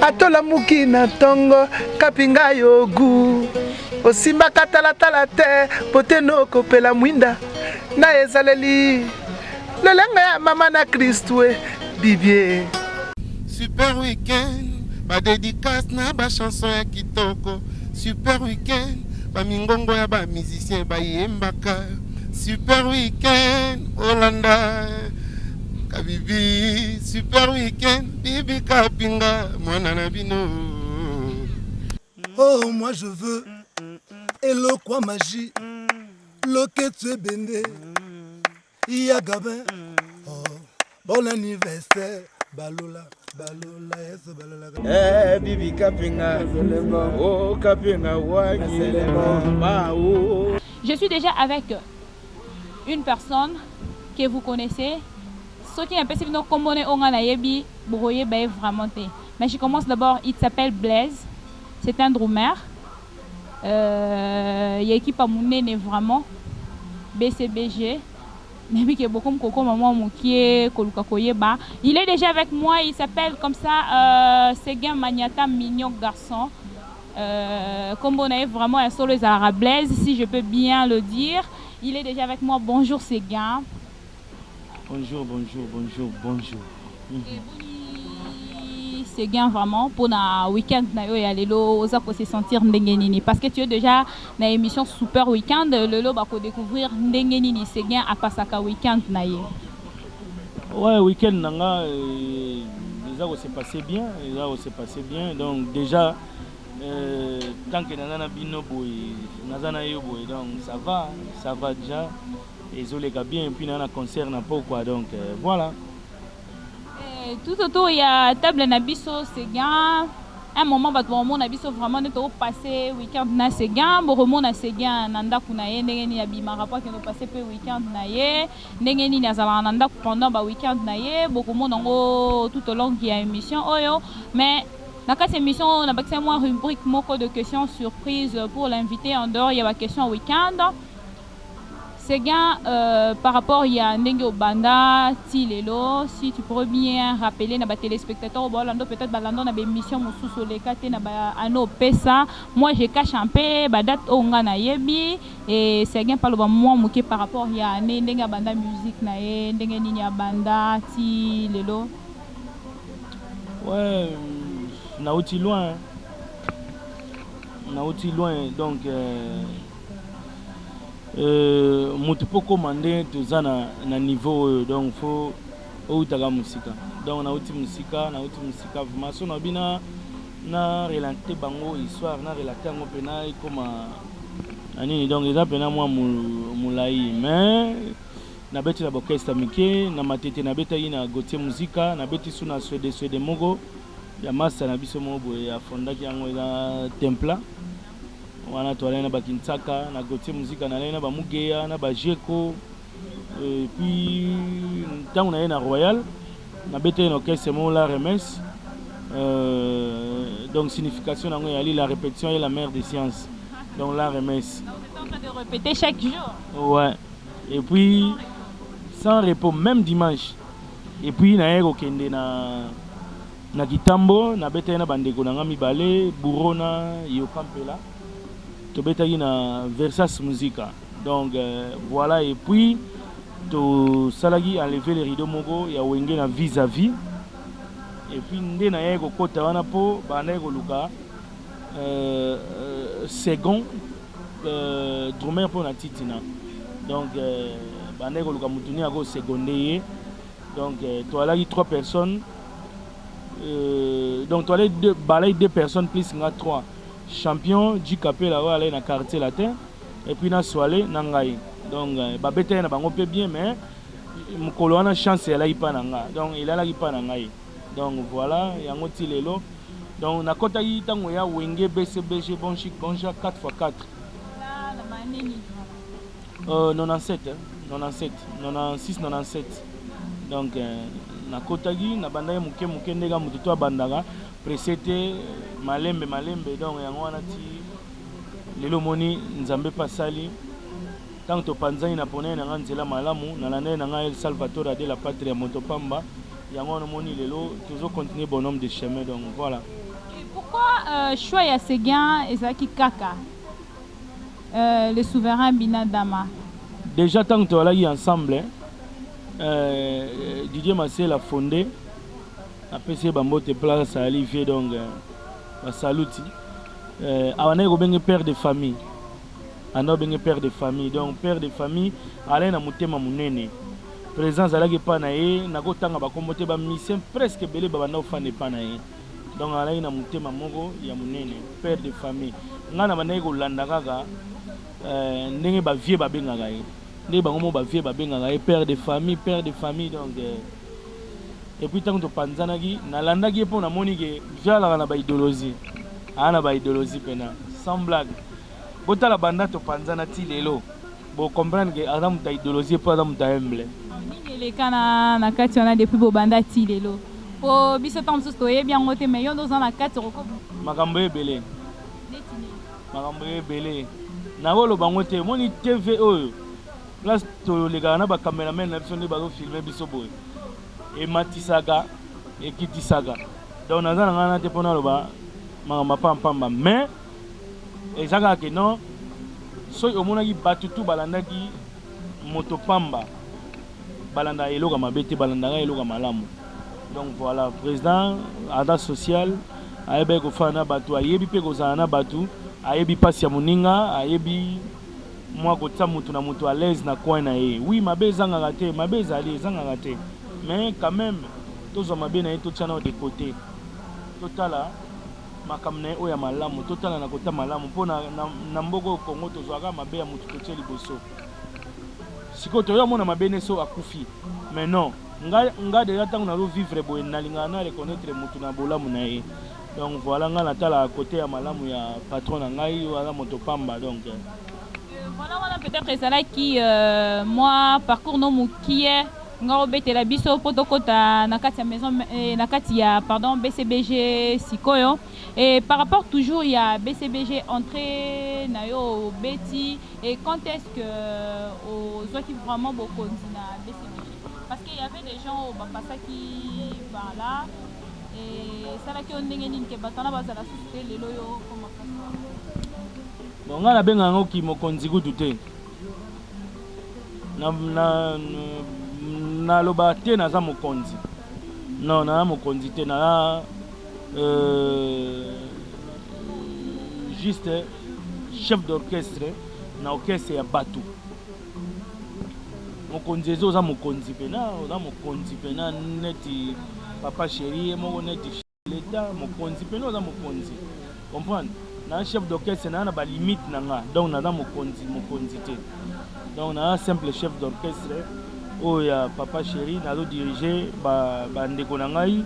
Atolamuki na ntongo kapinga yo gu osimbaka talatala te po te nokopela mwinda na ezaleli lolenge ya mama na kristu e bibie. Super week-end, ba dedicaces na ba chansons ya kitoko. Super week-end, ba mingongo ya ba musiciens bayembaka. Super week-end, olanda Kabibi. Super week-end, Bibi Kapinga, mwana na bino. Oh, moi je veux eloko ya magie, loketu ebende ya Gabin. Oh, bon anniversaire, balola balola yesu balola. Eh, Bibi Kapinga, oh Kapinga wanyi, maou. Je suis déjà avec une personne que vous connaissez. Soki napesi bino kombo ne oyo nga nayebi, bokoyeba ye vraiment te. Mais je commence d'abord, il s'appelle Blaise. C'est un drummer. Ya equipe ya munene vraiment, BCBG. Nayebi ke bokomi kokoma mwa mokie koluka koyeba. Il est déjà avec moi, il s'appelle comme ça Seguin Maniata, mignon garçon. Kombo na ye vraiment ya solo ezalaka Blaise, si je peux bien le dire. Il est déjà avec moi. Bonjour Seguin. Bonjour, bonjour, bonjour, bonjour. Et boni Seguin vraiment pour na week-end na yo ya lelo, oza ko se sentir ndenge nini? Parce que tu es déjà na émission Super Week-end, lelo bako découvrir ndenge nini Seguin apasaka week-end na ye. Ouais, week-end na nga eza ko se passer bien, eza ko se passer bien. Donc déjà tant que naza na bino boye, naza na yo boye, donc ça va, ça va déjà. Ezoleka bien, et puis na concert na pokwa, donc voilà. Et tout autour il y a table na biso Seguin. Un moment bato bamona biso vraiment nde tokopasser week-end na Seguin, bokomona Seguin na ndako na ye ndenge nini abimaka po akende kopasser mpe week-end na ye, ndenge nini azalaka na ndako pendant ba week-end na ye, bokomona yango tout au long ya émission oyo. Mais na kati ya émission oyo nabakisa mwa rubrique moko de questions surprise pour l'invité en dehors ya ba questions week-end. Seguin, par rapport ya ndenge obanda ti lelo, si tu pourrais bien rappeler na ba téléspectateurs oyo baolanda, peut-être balanda na ba émission mosusu oleka te na ba ano opesa. Moi je cache un peu ba date oyo nga nayebi et Seguin paloba mwa moke par rapport ya année ndenge abanda musique na ye, ndenge nini abanda ti lelo. Ouais, nauti loin, nauti loin, donc moto mpo koma nde toza na niveau oyo, donc faut outaka mosika. Donc nauti mosika, nauti mosika vraiment. So nabi na relate bango histoire, na relate yango mpena ekoma na nini, donc eza mpena mwa molai. Mais nabeti na baorchestre mike na Matete, nabetaki na Gautier Muzika, nabeti su na Swede Swede moko ya master na biso moko boye afondaki yango, eza Templa wana. Toalai na bakintsaka na Gautier Muzika, nalai na bamugeya na bajeko. Et puis ntango naye na Royal, nabetaki na orchestre moko la Remes, donc signification nango eyali la répétition est la mère des sciences, donc la Remes. Donc vous êtes en train de répéter chaque jour? Ouais, et puis sans repos, même dimanche. Et puis naye kokende na Kitambo, nabetaki na bandeko na nga mibale, Bouro na Yoka Mpela, tobetaki na Versas Musica. Donc voilà, et puis tosalaki enlever le rideau moko ya Wenge na Vis-à-Vis. Et puis nde nayaki kokɔta wana mpo bandaki koluka second drummer mpo na titina. Donc bandaki koluka motu nini akoseconder ye. Donc toalaki trois personnes, donc toalaki deux, balaki deux personnes plus nga, trois: champion Jikapela oyo alaki na Quartier Latin, et puis na Swale na ngai. Donc babetaki na bango mpe bien, mais mokolo wana chance elaki mpa na nga, donc elalaki mpa na ngai. Donc voilà, yango ti lelo. Donc nakɔtaki ntango ya Wenge BCBG Bon Chic Bon Genre 4 x 4. 97, hein, 97, 96, 97. Donc nakɔtaki, nabandaki moke moke ndenge moto to abandaka, presse te, malembe malembe. Donc yango wana ti lelo omoni Nzambe mpe asali. Ntango topanzani na pona ye na nga nzela malamu, nalanda ye na nga El Salvatore de la Patria, moto pamba. Yango wana omoni lelo tozocontinue bonhomme de chemin. Donc voilà. Pourquoi choix ya Seguin ezalaki kaka le souverain Bina Dama? Dejà tango tozalaki ensemble Didier Masela fonde apesi ye ba mbote place azali vieux donc ba saluti abandaki kobenge père de famille abandaki kobenge père de famille donc père de famille azalaki na motema monene president azalaki epa na ye nakotanga ba kombo te ba musiciens presque ebele babanda kofanda epa na ye. Donc azalaki na motema moko ya munene, père de famille. Nga na bandaki kolanda kaka ndenge ba vieux ba bengaka ye. Ndenge bango moko ba vieux ba bengaka ye père de famille, père de famille donc et puis tango topanzanaki nalandaki ye po namoni ke vieux alaka na ba idologie. Aza na ba idologie pena sans blague. Botala banda topanzana ti lelo. Bo comprendre que aza mutu ya idologie po aza mutu ya humble. Nini eleka na kati wana depuis bo banda ti lelo? Po biso tango mosusu toyebi yango te mais yo nde oza na kati oko. Makambo ebele. Neti nini? Makambo ebele. Nako loba yango te. Omoni TV oyo place tolekaka na ba cameraman na biso nde bazo filmer biso boye. Ematisaka, ekitisaka. Donc naza na ngai wana te po naloba makambo ya pamba pamba mais Eza kaka que non soki omonaki batu tout balandaki moto pamba balandaka eloko ya mabe te balandaka eloko ya malamu donc voilà president aza social ayebaki kofanda na batu ayebi pe kozala na batu ayebi pasi ya moninga ayebi mwa kotia mutu na mutu à l'aise na coin na ye oui mabe ezangaka te mabe ezali ezangaka te mais quand meme tozwa mabe na ye totia nao de cote totala makambo na ye oyo ya malamu totala na kota malamu mpo na, na, na mboka oyo Congo tozwaka mabe ya moto totie liboso sikoyo toyo amona mabe ne so akufi mais non nga, nga deja ntango nazo vivre boye nalingaka na reconnaître moto na bolamu na ye donc voilà nga natalaka kote ya malamu ya patron na ngai oyo aza moto pamba donc Voilà wana peut-être ezalaki mwa parcours no mukie nga obetela biso po tokota na kati ya maison na kati ya pardon BCBG sikoyo et par rapport toujours ya BCBG entrée na yo obeti et quand est-ce que ozwaki vraiment bokonzi na BCBG parce que il y avait des gens oyo bapasaki par là et esalaki yo ndenge nini ke bato wana bazala susu te lelo yo okoma place wana? Bon nga nabenga yango ki mokonzi kutu te. Na na naloba te naza mokonzi. Non naza mokonzi te naza euh, juste chef d'orchestre na orchestre ya batu. Mokonzi eza oza mokonzi pena oza mokonzi pena neti papa chéri ye moko neti L'etat mokonzi pena oza mokonzi comprendre na chef d'orchestre na na ba limite na nga donc naza mokonzi mokonzi te donc na simple chef d'orchestre oyo ya papa chéri nazo diriger ba ba ndeko na ngai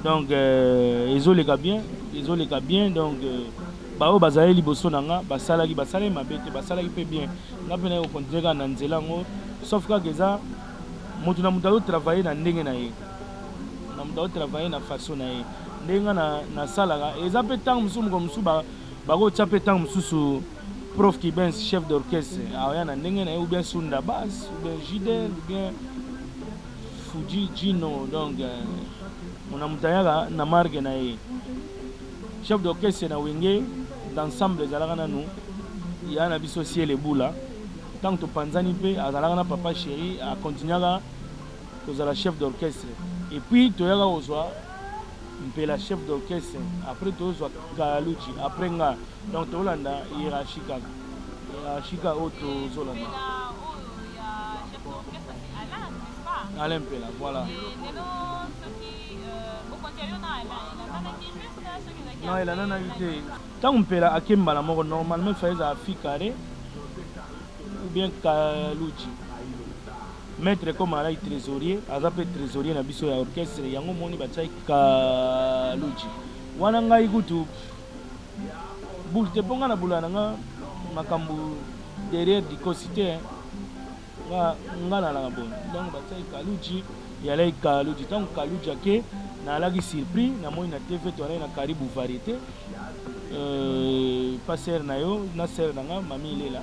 donc euh, ezoleka bien ezoleka bien donc euh, baoyo bazalaki liboso na nga basalaki basalaki mabe te basalaki mpe bien nga mpe naye kokontinue kaka na nzela yango sauf kaka eza moto na moto azo travailler na ndenge na ye na moto azo travailler na façon na ye ndenge nga na nasalaka eza mpe ntango mosusu mokolo mosusu bakotia mpe ntango mosusu prof Kibens chef d'orchestre aya na ndenge na ye ou bien Sunda Bass ou bien Jidel ou bien Fuji Gino donc euh, mona moto ayaka na marque na ye chef d'orchestre na Wenge d'ensemble ezalaka nanu ya na biso Ciel Ebula ntango topanzani mpe azalaka na papa chéri akontinuaka kozala chef d'orchestre et puis toyaka kozwa mpela chef d'orchestre après tozwa kaluji après nga donc tolanda hiérarchie kaka hiérarchie kaka oyo tozolanda Alain Mpela voilà non elandanaki te ntango mpela ake mbala moko normalement il fallait ezala fi carré ou bien kaluji Maitre comme alaki tresorier aza pe tresorier na biso ya orchestre yango omoni batiaki kaludji wana ngai kutu boule te po ngai na boula na nga makambo derrière dikosi te nga nga nalaka boye donc batiaki kaludji yalaki kaludji ntango kaludji ake nalaki surpris namoni na tv toalaki na karibu variété euh, pa sere na yo na sere na nga mami ilela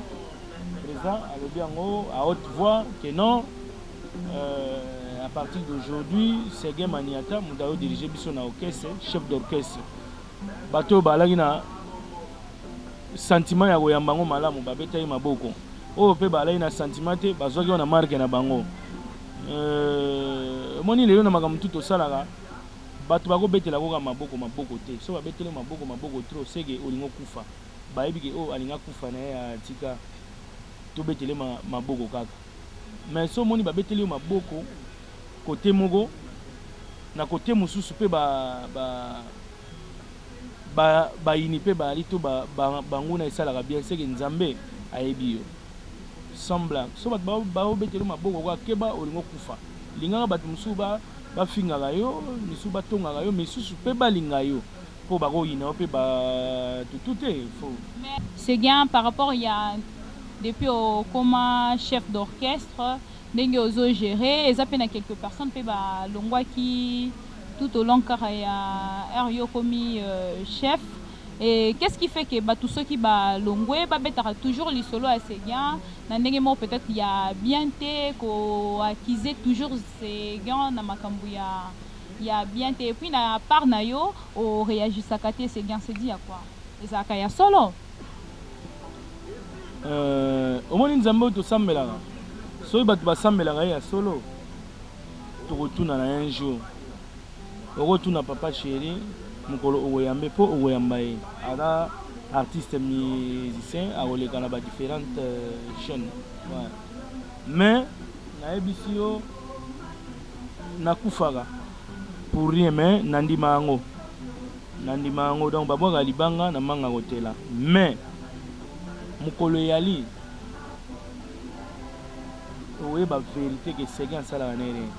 President alobi yango à haute voix que non euh, à partir d'aujourd'hui Seguin Maniata moto azo diriger biso na orchestre chef d'orchestre. Bato oyo bazalaki na sentiment ya koyamba yango malamu babetaki maboko. Oyo mpe bazalaki na sentiment te bazwaki yango na marque na bango. Omoni lelo na makambo tout tosalaka bato bakobetela yo kaka maboko maboko te. Soki babeteli yo maboko maboko trop ce que olingi okufa. Bayebi ke oyo alingi akufa na ye atika tobetele ye maboko kaka. Mais soki omoni babeteli yo maboko cote moko na cote mosusu pe ba ba bayini pe bazali to ba banguna esalaka bien ce que Nzambe ayebi yo. Sans blague soki batu bao betela yo maboko kaka keba olingi okufa. Lingaka batu mosusu ba bafingaka yo, misusu batongaka yo, misusu pe balinga yo po bakoyina yo pe batu tout te faut. Seguin par rapport ya depuis okoma chef d'orchestre ndenge ozo gerer eza pe na quelques personnes pe ba longwaki tout au long kaka ya heure yo okomi chef et qu'est ce qui fait que batu soki ba longwe ba betaka toujours lisolo ya Seguin na ndenge moko peut etre ya bien te ko accuser toujours Seguin na makambu ya ya bien te et puis na part na yo o reagissaka te Seguin c'est dit à quoi ezalaka ya solo? Euh omoni nzambe oyo tosambelaka soki batu basambelaka ye ya solo tokotuna na un jour okotuna papa cheri mokolo okoyambe po okoyamba ye aza artiste musicien akoleka na ba differentes chaines ouais mais nayebisi yo nakufaka pour rien mais nandima yango Na ndima yango donc ba bwaka libanga na manga kotela mais mukolo eyali okoyeba verite que seguin asalaka naye rien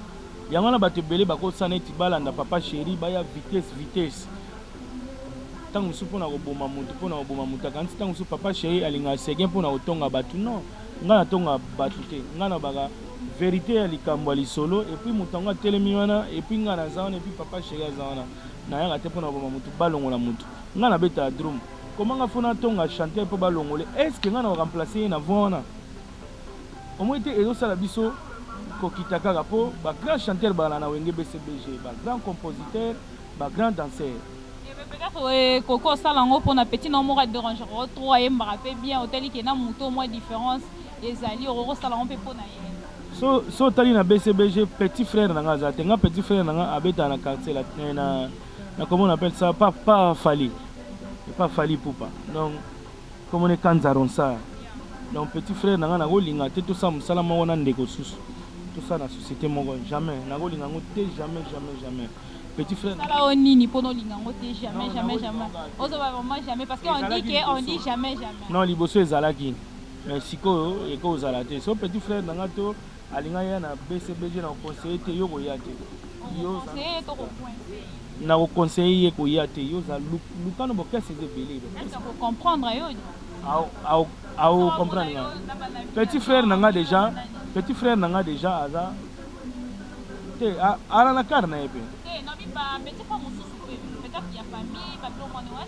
yango wana batu ebele bakosala neti balanda papa cheri baya vitesse vitesse tango mosusu pona koboma mutu pona koboma mutu akanisi tango mosusu papa cheri alingaka seguin pona kotonga batu non nga natonga batu te nga nalobaka verite ya likambo ya lisolo epuis mutu yango atelemi wana epuis nga naza wana epuis papa cheri aza wana. Nayaka te pona koboma mutu balongola mutu nga na betaka drum comment nga faut na tonga chanteur po balongole est ce que nga nako remplacer ye na voix wana omoni te ezo sala biso kokita kaka po ba grand chanteur bazala na wenge BCBG ba grand compositeur ba grand danseur. Mais peut-etre ekoki osala yango pona petit na yo moko a derangaka yo trop ayembaka pe bien otali ke na mutu oyo mua difference ezali okoki osala yango pe pona ye. So so otali na BCBG petit frère na nga aza te nga petit frère na nga abetaka na quartier la na na comment on appelle ça pas pas Fally pas Fally Ipupa donc comment on Kanza Ronsard donc petit frère na nga nakolinga te tosala mosala moko na ndeko susu tosala na société moko jamais nakolinga yango te jamais jamais jamais petit frère Sala o nini pona olinga yango te jamais jamais jamais ozoba vraiment jamais parce que on dit que on dit jamais jamais non liboso ezalaki Mais sikoyo eko zala te soki petit frère na nga to alinga aya na BCBG nako conseiller te yo koya te yo nako conseiller ye koya te yo za luka no bokese eza ebele ao comprendre nga petit frère na nga dejà petit frère na nga dejà aza te ala na car na ye pe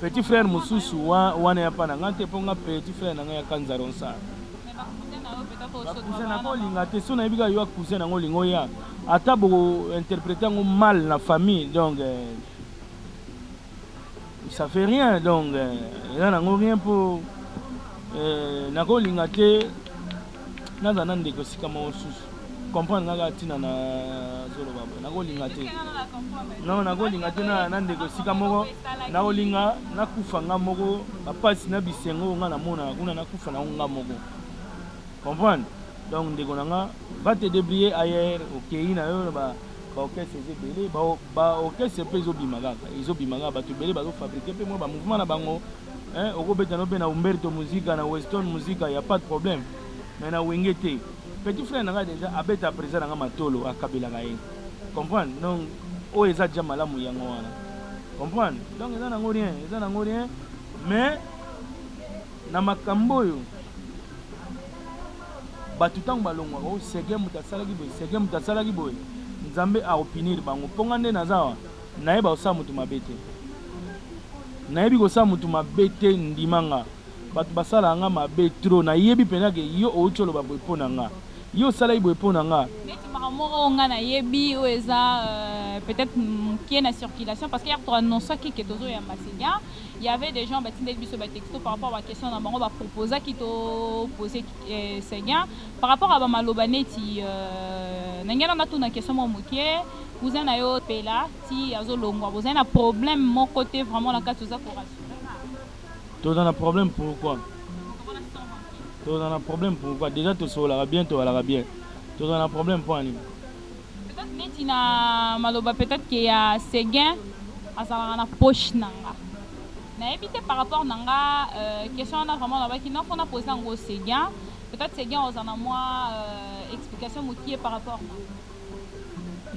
Petit frère mususu wana ya pa na nga te po nga petit frère na nga ya kanza ronsard. Ba cousin nako linga te soki nayebi kaka yo cousin na nga olingi oya ata boko interpreter yango mal na famille donc ça fait rien donc eza nango rien po nako linga te Nazala na ndeko esika moko susu. Comprendre nga kaka tina na zoloba boye. Nako linga te. Non, nako linga te na na ndeko esika moko. Nako linga na kufa nga moko ba pasi na bisengo nga na monaka kuna na kufa na nga moko. Comprendre? Donc ndeko na nga va te debrouiller ailleurs okeyi na yo ba ba orchestre eza ebele ba ba orchestre pe ezo bima kaka ezo bima kaka batu ebele bazo fabriquer pe mwa ba mouvement na bango. Hein oko beta no pe na Humberto Musica na Weston Musica ya pas de problème mais na Wenge te petit frère na nga dejà abeta president na nga matolo akabelaka ye comprendre donc oyo eza dejà malamu yango wana comprendre donc eza nango rien eza nango rien mais na makambo oyo bato ntango balongwaka o sege moto asalaki boye sege moto asalaki boye nzambe akopunir bango mpo nga nde naza awa nayeba kosala moto mabe te Nayebi kosala mutu mabe te ndima nga batu basalaka nga mabe trop nayebi penza ke yo owuti oloba boye po na nga yo osalaki boye po na nga. Neti makambo moko oyo nga nayebi oyo eza. peut-être mokie na circulation, parce que hier toannonçaki ke tozoyamba Seguin, il y avait des gens batindeli biso batexto par rapport baquestion na bango, baproposaki topose Seguin par rapport à bamaloba neti na ngai. Natuna question moko mokie: cousin na yo Pela ti azolongwa, bozali na problème moko te vraiment na kati? Oza korassurer? Toza na problème pourquoi? Toza na problème pourquoi? Déjà tosololaka bien, tobalaka bien, toza na problème mpo ani? Peut-être neti na maloba, peut-être ke ya Seguin azalaka na poche na nga, nayebi te. Par rapport na nga, question wana vraiment nabaki non, fona pose yango Seguin. Peut-être Seguin oza na mwa explication mokie par rapport na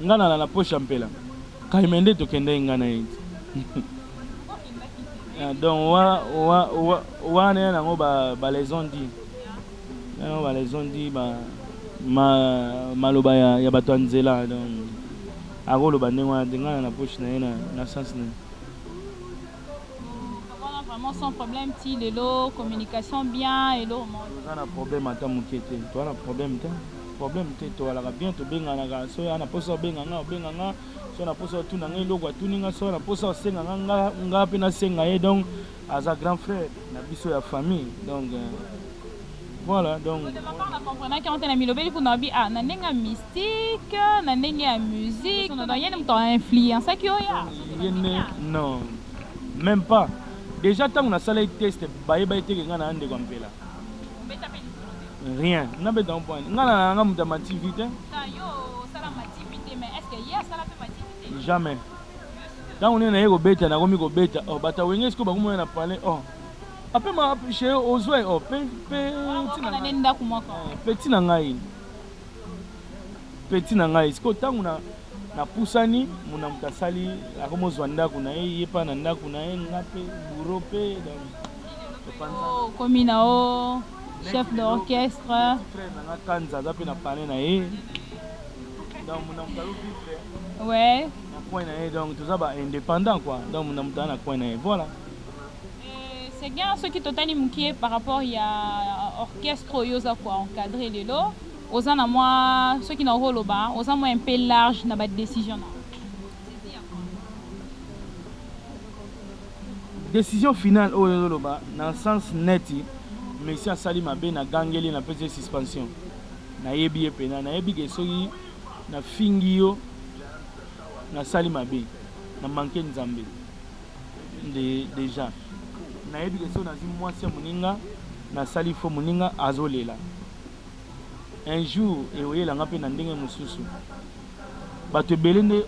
Nga nala na poche ya Mpela Kaime nde tokendaki nga na ye ti. Donc wana ya nango balaison di yango, balaison di maloba ya bato ya nzela. Donc akoloba ndenge wana te, ngai na poche na ye na sens na ye. Wana vraiment sans problème ti lelo, communication bien, elo? Toza na problème ata moke te, toza na problème te, problème te. Toalaka bien, tobenganaka. So ya na mposa obenga nga, obenga nga. So na mposa otuna nga eloko, atuni nga. So na mposa osenga nga, nga mpe nasenga ye. Donc aza grand frère na biso ya famille, donc voilà, donc. De ma part, na comprenaki yango te. Na milobeli kuna babi ah, na ndenge ya mystique, na ndenge ya musique, donc ye nde moto ainfluençaki oya? Ye nde non, même pas. Déjà ntango nasalaki test, bayeba eteke ngai na ndeko ya Mpela. Obeta mpe lisolo te? Rien, nabeta ngo mpona ngai na nanga moto ya mativi te. Yo osala mativi te, mais est ce que ye asala mpe mativi te? Jamais. Ntango nini naye kobeta, nakomi kobeta, oh, bato awenge sikoyo bakomona na palais, oh, apema chez ozwa, oh, pe pe ndako moko. Petit na ngai, petit na ngai. Sikoyo ntango na napusani, mona moto asali, akomozwa ndako na ye, ye mpa na ndako na ye, nga mpe bureau mpe. Okomi na o chef d'orchestre. Frère na nga Kanza aza mpe na palais na ye, donc mona moto azovivre na coin na ye. Donc toza ba indépendant quoi, donc mona moto aza na coin na ye, voilà. C'est bien. Soki totali mokie par rapport ya orchestre oyo oza koencadre lelo, oza na mwa, soki na okoloba, oza mwa un peu large na badécision na? Décision finale oyo ozoloba na sens neti messi asali mabe, nagangeli, napesi ye suspension, nayebi ye mpena, nayebi ke soki nafingi yo, nasali mabe, na manke Nzambe. Déjà nayebi ke soki nazwi mwasi ya moninga, nasali fo moninga azolela, un jour eoyelanga mpe na ndenge mosusu. Bato ebele nde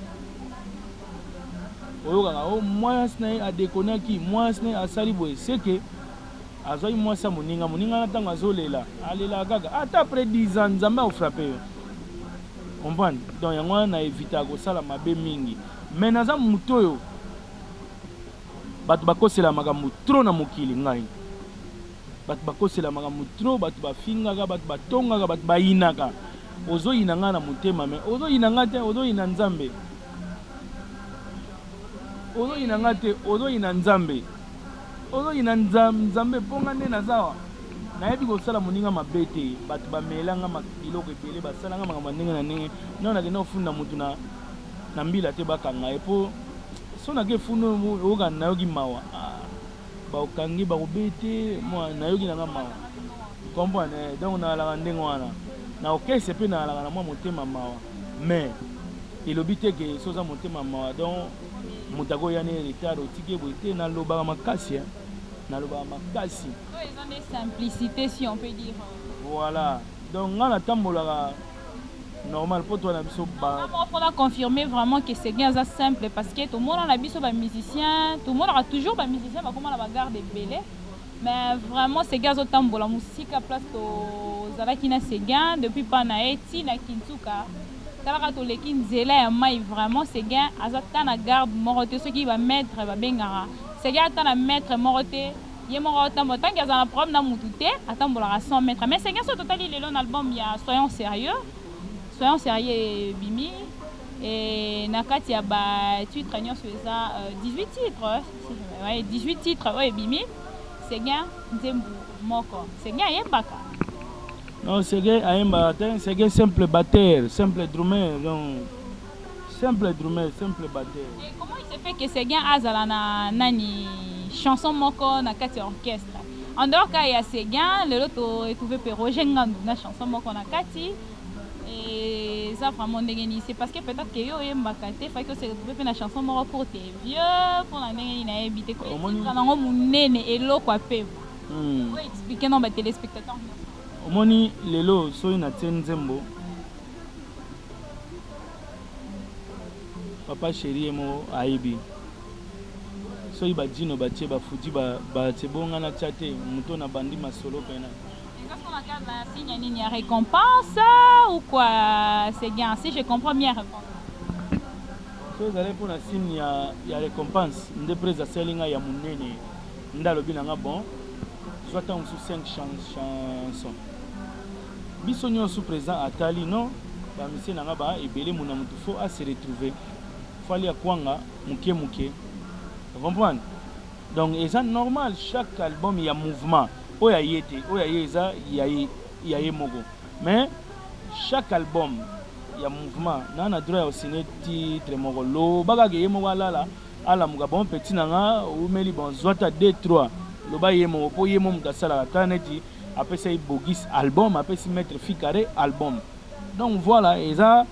oyokaka o mwasi na ye adekonaki, mwasi na ye asali boye, seke azwaki mwasi ya moninga. Moninga na ntango azolela, alelaka kaka ata après 10 ans, Nzambe akofrapper yo, comprendre? Donc yango wana na évitaka kosala mabe mingi. Mais naza motu oyo bato bakosela makambo trop na mokili. Ngai bato bakosela makambo trop, bato bafingaka, bato batongaka, bato bayinaka. Ozoyina ngai na motema, mais ozoyina ngai te, ozoyina Nzambe. Ozoyina ngai te, ozoyina Nzambe, ozoyina Nzambe. Mpo ngai nde naza awa, nayebi kosala moninga mabe te. Bato bamelanga biloko ebele, basalanga makambo ya ndenge na ndenge. Nano nakenda kofunda motu na mbila te, bakanga ye. Mpo so nake funda, oyoka nayoki mawa, ah, bakokangi, bakobete mwa, nayoki nanga mawa, comprendre? Donc nalaka ndenge wana na orchestre mpe nalaka na mwa motema mawa, mais elobi te ke so oza motema mawa, donc moto akoya ne retard, otiki boye te. Nalobaka makasi, nalobaka makasi. Eza nde simplicité, si on peut dire. Voilà, donc nga natambolaka normal mpo toa na biso. Mpona confirmer vraiment que Seguin aza simple, parce que tomona na biso bamusicien, tomonaka toujours bamusicien bakóma na bagarde ebele, mais vraiment Seguin azotambola mosika. Place tozalaki na Seguin depuis pa na ye ti na Kintuka, talaka toleki nzela ya mai. Vraiment Seguin aza ta na garde moko te. Soki bamaître babengaka Seguin, ata na maître moko te, ye moko aotambola. Tant que aza na problème na mutu te, atambolaka 100 mètres. Mais Seguin, so totali lelo na album ya Soyons sérieux, Soyons sérieux ebimi e na kati ya batitre nyonso eza 18 titres, ouais, 18 titres oyo ebimi, Seguin nzembo moko Seguin ayembaka? Non, Seguin ayembaka te. Seguin simple batteur, simple drummer, donc. Simple drummer, simple batteur. Et comment il se fait que Seguin azala na nani chanson moko na kati ya orchestre? En dehors ka ya Seguin, lelo to retrouver pe Roger Ngandu na chanson moko na kati. Et eza vraiment ndenge nini? C'est parce que peut-être que yo oyembaka te, fallait que se retrouver pe na chanson moko pour tes vieux, pour na ndenge nini nayebi te. Omoni nango munene eloko ya pema. Oyo expliquer na ba téléspectateurs nyonso. Omoni lelo soki natie nzembo, papa chéri ye moko ayebi. Soki badino batie, bafuji batie, bonga natia te, moto na bandi masolo pena. Eza so na cadre ya signe nini, ya récompense ou quoi, Seguin? Si je comprends bien, réponse. So ezali mpona signe ya récompense nde prese asali ngai ya monene, nde alobi na nga: bon, zwa ntango mosusu 5 chanson. Biso nyonso, président atali non, bamisie na nga ba ebele, mona motu faut ase retrouver, faut alia kwanga moke moke, comprendre? Donc eza normal, chaque album ya mouvement oyo aye te, oyo aye eza ya ye moko, mais chaque album ya mouvement na droit ya kosigne titre moko. Loba kaka ye moko alala, alamuka: bon, petit na nga umeli, bon, zwata 2 3, loba ye moko, mpo ye mo moto asalaka ta neti apesi Bogis album, apesi Maître Fikare album. Donc voilà, eza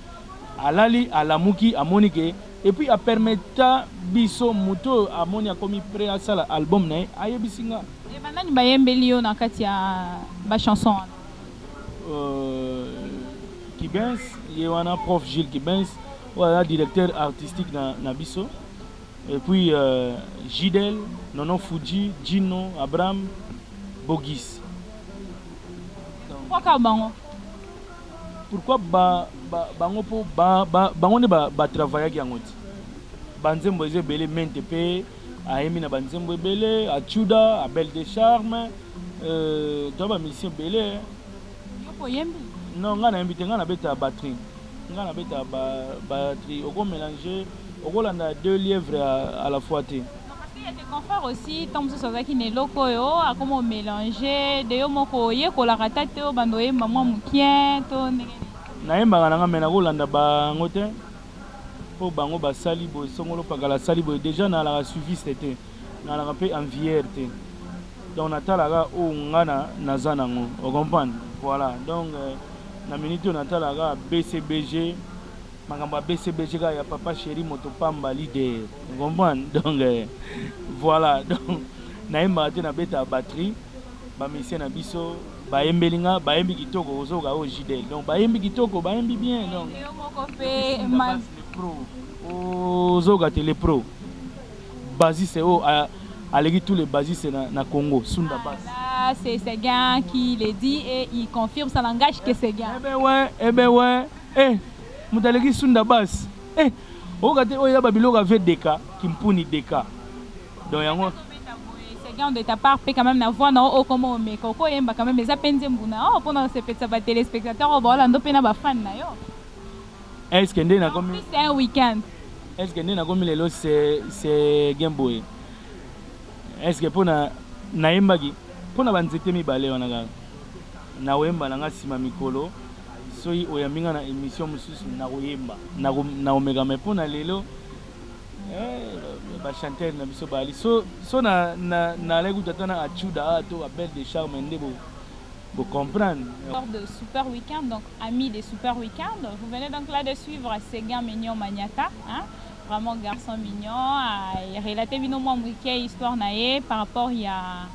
alali, alamuki, amoni ke, et puis apermeta biso, moto oyo amoni akomi prêt asala album na ye, ayebisi nga. E banani bayembeli yo na kati ya bachanson wana? Kibens ye wana, prof Gilles Kibens oyo aza directeur artistique na biso, et puis Gidel, Nono Fuji, Gino, Abraham, Bogis. Pourquoi kaka bango? Pourquoi bango? Mpo bango nde batravaillaki yango ti banzembo eza ebele. Mente mpe ayembi na banzembo ebele, Achuda, Abel de Charme, to bamusicien ebele. Yo mpo oyembi? Non, ngai nayembi te, ngai nabeta batterie. Ngai nabeta batterie, okomélange, okolanda deux lièvres à la fois te. Parce qu'il y a tes confrères aussi, ntango mosusu azalaki na eloko oyo akoma omélange de yo moko, oyekolaka ta te, oyo bando oyemba mwa mokie to ndenge nini? Nayembaka na nga, me nakolanda bango te, mpo bango basali boye, songolo pakala asali boye. Déjà nalaka suiviste te, nalaka mpe envieur te, donc natalaka oyo nga naza nango, ocomprendre? Voilà, donc na minute oyo natalaka BCBG, makambo ya BCBG kaka ya papa chéri, moto pamba, leader, comprendre? Donc voilà, donc nayembaka te, nabetaka batterie. Bamusicien na biso bayembeli nga, bayembi kitoko, ozoka oyo Jidel, donc bayembi kitoko, bayembi bien, donc yo moko mpe le pro, ozoka te, le pro bassiste oyo aleki tous les bassistes na Congo, Sunda Bass. Là, c'est Seguin qui le dit et il confirme, ça n'engage que Seguin. Eh ben ouais, eh ben ouais. Eh, moto aleki Sunda Bass. Eh, oyoka te, oyo eza babiloko ave deka kimpuni deka, donc yango. Seguin, de ta part mpe quand même na voix na oyo okoma omeka, okoyemba quand même, eza mpe nzembo na oyo mpona osepelisa batéléspectateur oyo baolanda mpe na bafan na yo. Est ce que nde nakomi C'est un week-end. Est ce que nde nakomi lelo Seguin boye, est ce que mpona nayembaki mpona banzete mibale wana kaka nakoyemba na nga nsima mikolo, soki oyambi nga na émission mosusu, nakoyemba, nakomeka, mais mpona lelo, bachanteur na biso bali so nalaki kutu ata na Achuda to Abel de Charme nde bo comprendre. De Super Weekend, donc amis des Super Weekend, vous venez donc là de suivre Seguin Mignon Maniata, hein? Vraiment garçon mignon, relaté bino mwa moke histoire na ye par rapport ya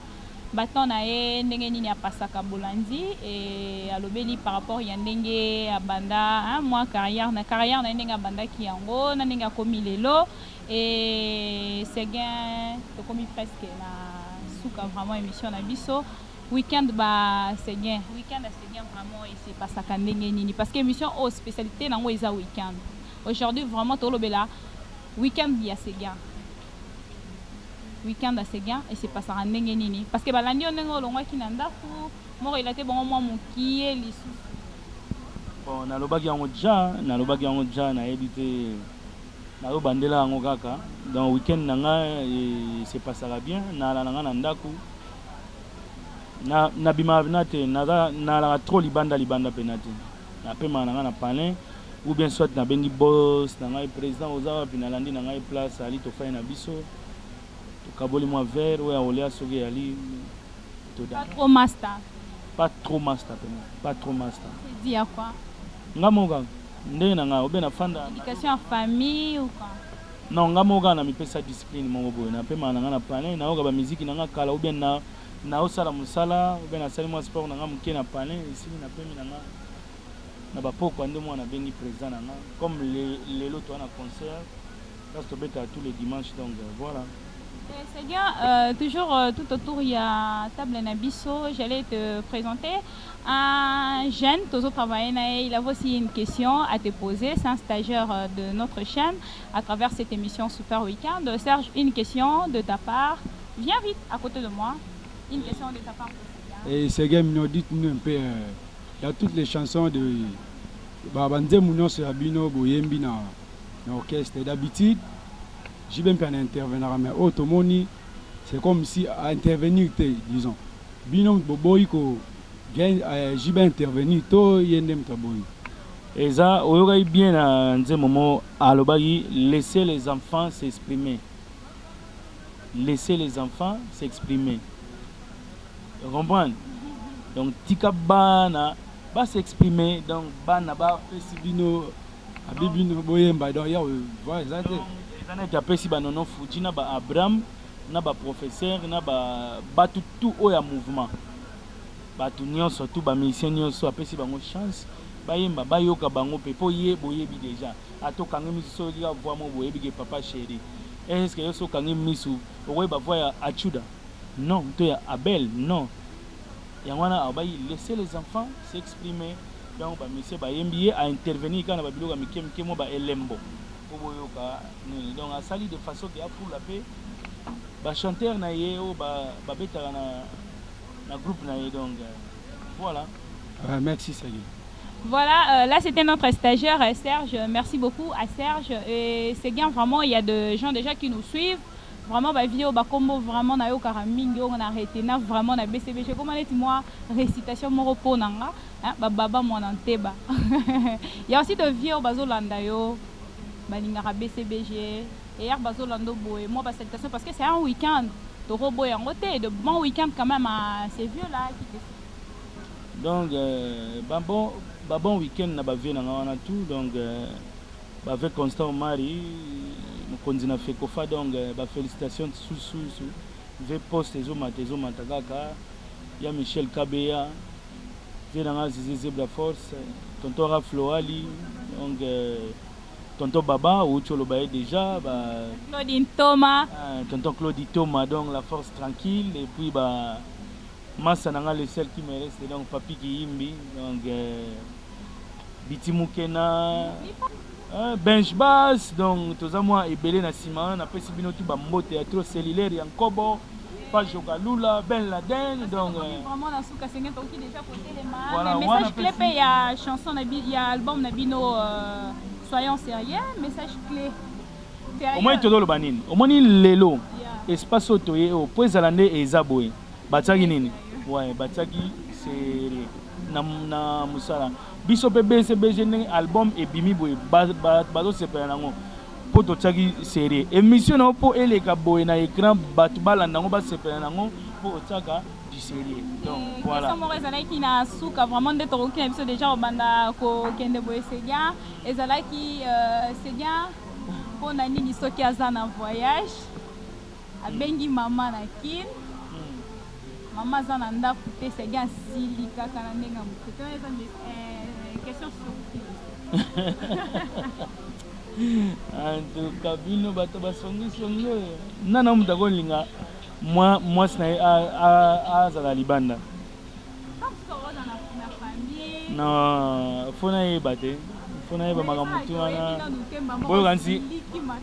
baton na ye, ndenge nini apasaka bolandi e alobeli par rapport ya ndenge abanda, hein, mwa carrière na ye, ndenge abandaki yango na ndenge akomi lelo. Et Seguin, tokomi presque na suka vraiment émission na biso. Week-end ba Seguin, week-end ya Seguin vraiment esepasaka ndenge nini? Parce que émission oyo, spécialité nango eza week-end. Aujourd'hui vraiment tolobela week-end ya Seguin. Week-end ya Seguin esepasaka ndenge nini? Parce que balandi yo ndenge olongwaki na ndako moko, ela te bango mwa mokie lisusu. Bon, nalobaki yango ja, nalobaki yango ja, nayebi te, nazobandela yango kaka. Donc week-end na nga esepasaka bien, nalala nga na ndako, nabimaka pena te, nalaka trop libanda libanda pena te, napemaka na nga na palin. Ou bien soit nabengi boss na ngai, president oza wapi, nalandi na ngai place ali, tofandi na biso, tokaboli mwa verre oyo akolia soki eyali. Pas trop master. Pas trop master pena, pas trop master. C'est dit à quoi? Nga moko kaka ndenge na ngai obe nafanda. Éducation ya famille ou quoi? Non, nga moko kaka na mipesa discipline moko boye, napemaka na ngai na palin, nayoka ba miziki na ngai kala ou bien na naosala mosala ou bien nasali mwa sport na ngai moke na palin, esili napemi na ngai na ba pokwa nde mwana abengi president na ngai comme lelo toza na concert place tobetaka tous les dimanches, donc voilà. C'est bien, toujours tout autour il y a table na biso, j'allais te présenter un jeune, toujours travailler na ye, il avait aussi une question à te poser, c'est un stagiaire de notre chaîne à travers cette émission Super Weekend. Serge, une question de ta part, viens vite à côté de moi, une question de ta part. Et Seguin Mignon, dites-nous un peu, il y a toutes les chansons de banzembo nyonso ya bino boyembi na orchestre. D'habitude JB mpe intervenaka, mais oyo tomoni c'est comme si intervenir te, disons bino boboyi ko JB intervenir to ye nde moto aboyi. Eza oyokaki bien na nzembo mo alobaki laissez les enfants s'exprimer, laissez les enfants s'exprimer, comprendre? Donc tika bana ba s'exprimer, donc bana ba pesi bino abi bino boyemba, donc ya voix eza te. Eza neti apesi ba Nono Fuji na ba Abraham na ba professeur na ba batu tout oyo ya mouvement, batu nyonso tout ba musiciens nyonso apesi bango chance bayemba, bayoka bango pe po ye boyebi déjà ata okangi misu soki kaka voix moko boyebi ke papa chéri. Est ce que yo soki okangi misu okoyeba voix ya Achuda? Non, to ya Abel? Non. Yango wana alobaki laissez les enfants s'exprimer, donc ba musiciens bayembi, ye a intervenir kaka na ba biloko ya mike mike mwa ba elembo po boyoka nini, donc asali de façon ke afula pe ba chanteurs na ye oyo babetaka na groupe na ye, donc voilà. Merci Seguin. Voilà, là c'était notre stagiaire Serge. Merci beaucoup à Serge. Et c'est bien, vraiment, il y a des gens déjà qui nous suivent. Vraiment, bah, vieux, bah, combo, vraiment, na yo karamingi, on a arrêté, na vraiment, na BCBG. Comment est-ce moi, récitation, moro ponanga, hein, bah, baba, moi, na nteba. Il y a aussi de vieux, bah, zolanda yo, bah, lingara BCBG. Et hier, bah, zolando boy, moi, bah, salutation, parce que c'est un week-end. Toro boy en côté, de bon week-end quand même à ces vieux-là qui te suivent. Donc, bah, bon, bah, bon week-end na ba vieux na nga wana tout, donc, ba vieux Constant Omari, mokonzi na Fekofa, donc, ba félicitations susu vieux poste ezomata, ezomata kaka ya Michel Kabeya, vieux na nga Zizi Zebra Force, tonton Raf Loali, donc, tonton Baba outi oloba ye déjà, ba Claudine Thomas, tonton Claudie Thomas, donc la force tranquille, et puis ba massa na nga le seul qui me reste, donc Papi Kiyimbi, donc, Biti Mukena, Bench Bass, donc toza mwa ebele na nsima, napesi bino tu bambote ya trop cellulaire ya Nkobo, Pajo Kalula, Ben Laden, donc, vraiment na suka senge toki déjà kotelema. Voilà, mais wana message clé pe ya chanson na bi, ya album na bino, soyons sérieux, message clé. Sérieux. Omoni tozoloba nini? Omoni lelo espace oyo toye oyo po ezala nde eza boye. Batiaki nini? Ouais, batiaki sérieux na mosala. Biso pe BCBG ndenge album ebimi boye, bazosepela nango po totiaki sérieux. Émission na yo po eleka boye na écran, bato balanda yango, basepela nango po otiaka du sérieux. Donc, voilà. Question moko ezalaki na suka, vraiment nde tokoki na biso déjà kobanda kokende boye, c'est bien. Ezalaki, c'est bien mpona nini soki aza na voyage, abengi mama na Kin, mama aza na ndako te, c'est bien asili kaka na ndenge ya moke. To eza question surprise. En tout cas, bino bato basongisongi oyo, nana moto akolinga mwasi na ye azala libanda? Non, faut nayeba te, faut nayeba makambo tu wana. Boyoka nsi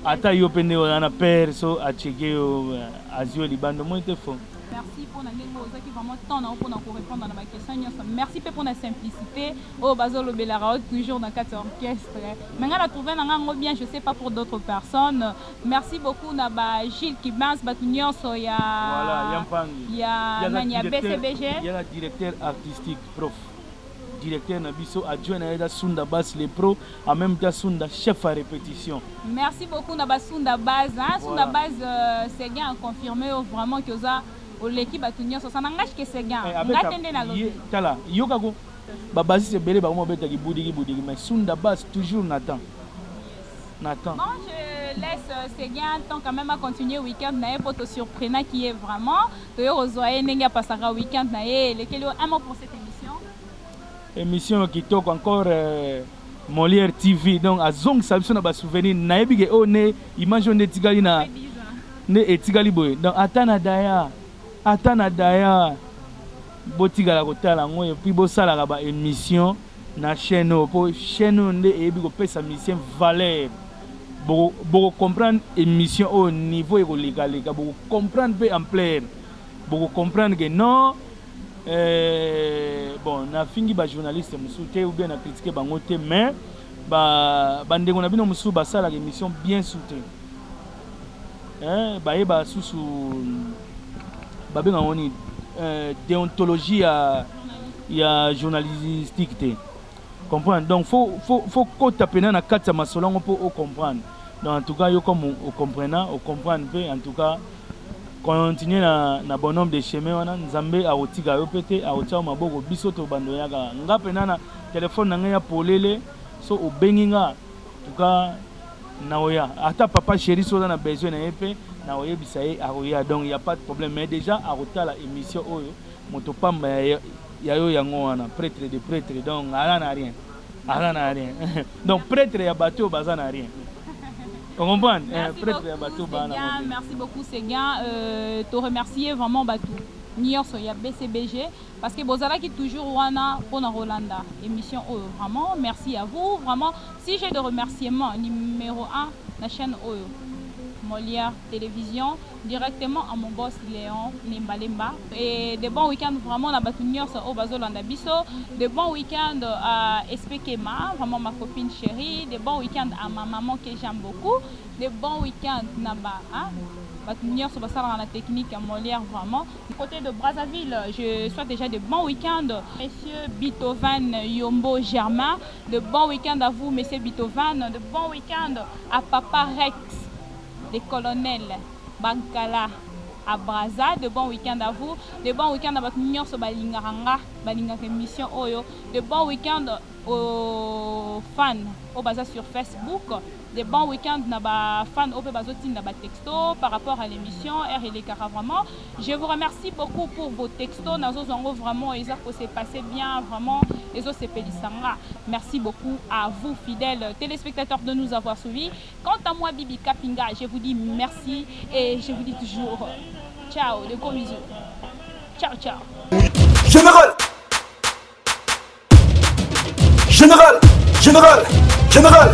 ata yo mpe nde oza na père so acheke yo azwi yo libanda, omoni te fo. Merci pour na ndenge ozwaki vraiment temps na yo mpona korépondre na baquestion nyonso. Merci mpe mpona simplicité oyo bazolobelaka yo toujours na kati ya orchestre. Mais nga na trouvé na nga yango bien, je sais pas pour d'autres personnes. Merci beaucoup na ba Gilles Kibans, bato nyonso ya Voilà, ya Mpangi. ya Ya nani ya directeur- BCBG. Ya la directeur artistique prof. Directeur na biso adjoint na ye eza Sunda Bass le pro en même temps Sunda chef à répétition. Merci beaucoup na ba Sunda Bass hein Sunda Bass euh, Seguin a confirmé yo vraiment que oza oleki bato nyonso ça n'engage que Seguin eh, nga te nde nalobi. Tala yoka ko ba bassiste ebele bango babeta kibudiki budiki mais Sunda Bass toujours na temps. Nathan. Bon, je laisse euh, Seguin temps quand même à continuer week-end na ye po to surprenant qui est vraiment toyo kozwa ye ndenge apasaka week-end na ye elekeli yo un mot pour cette émission. Émission kitoko encore euh, Molière TV donc azongisa biso na ba souvenir nayebi ke oyo nde image oyo nde etikali na nde etikali boye donc ata na daya ata na daya botikala kotala yango epuis bosalaka ba émission na chaîne oyo po chaîne oyo nde eyebi kopesa musicien valeur boko boko comprendre émission oyo niveau ekoleka leka boko comprendre pe ampleur boko comprendre que non euh, bon nafingi ba journaliste mosusu te ou bien na critiquer bango te mais ba bandeko na bino mosusu basalaka émission bien su te hein, bayeba susu babenga yango nini euh, déontologie ya ya journalistique te comprendre donc faut faut faut kota pena na kati ya masolo yango mpo o comprendre donc en tout cas yo comme o comprena o comprendre mpe en tout cas continue na, na bonhomme de chemin wana nzambe akotika yo mpe te akotia yo maboko biso tobanda oyaka nga mpena na telefone na ngai ya polele so obengi nga tout cas naoya ata papa chéri so oza na besoin na ye mpe nakoyebisa ye akoya donc ya pas de problème mais déjà akotala émission oyo moto pamba ya, ya yo yango wana prêtre de prêtre donc aza na rien aza na rien donc prêtre ya bato oyo baza na rien On comprend eh, prêtre ya bato bana. Merci beaucoup Seguin. Euh, te remercier vraiment bato nyonso ya BCBG parce que bozalaki toujours wana pona Rolanda émission oyo vraiment merci à vous vraiment si j'ai de remerciements numéro 1 la chaîne oyo Molière Télévision directement à mon boss Léon Lemba Lemba et de bons week-ends vraiment na bato nyonso oyo bazolanda biso de bons week-ends à Espekema vraiment ma copine chérie de bons week-ends à ma maman que j'aime beaucoup de bons week-ends na ba hein bato nyonso basalaka na technique ya Molière vraiment côté de Brazzaville je souhaite déjà de bons week-ends monsieur Bitovan Yombo Germain de bons week-ends à vous monsieur Bitovan de bons week-ends à papa Rex le colonel Bankala à Brazza de bon week-end à vous de bon week-end à bato nyonso balingaka nga balingaka émission oyo de bon week-end aux fans oyo baza sur Facebook de bon week-end na ba fans oyo mpe bazotinda ba texto par rapport à l'émission heure elekaka vraiment je vous remercie beaucoup pour vos textos nazozwa yango vraiment eza ko se passer bien vraiment ezosepelisa nga merci beaucoup à vous fidèles téléspectateurs de nous avoir suivis Quant à moi Bibi Kapinga, je vous dis merci et je vous dis toujours ciao, de gros bisous. Ciao, ciao. Général Général Général Général.